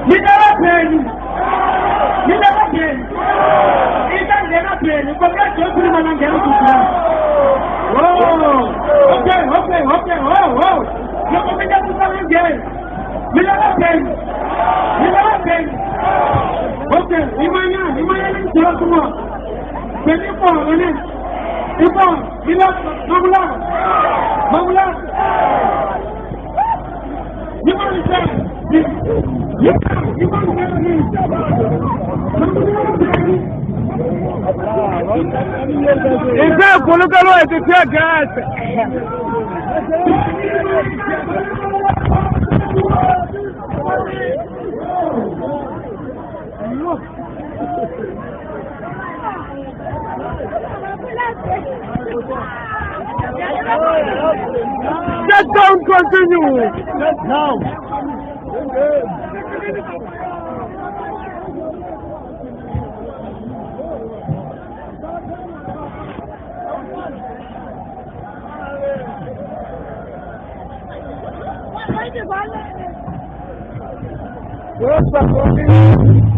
Mi lava Benny. Mi lava Benny. I ta nghena Benny. Kombela Joyce ri mana nghena ku Oh, okay, okay, okay. Ho, ho. Loko mi nga tusana nghena. Mi lava Benny. Mi lava Benny. Okay, imanyana, imanyana ni byela swin'wana. Benny i kona ne? I kona. Mi lava, ma ku lava. Ma ku lava. Ise khulukeliwa hi ti-tear gas. Shutdown continues. Now. Yes, sir.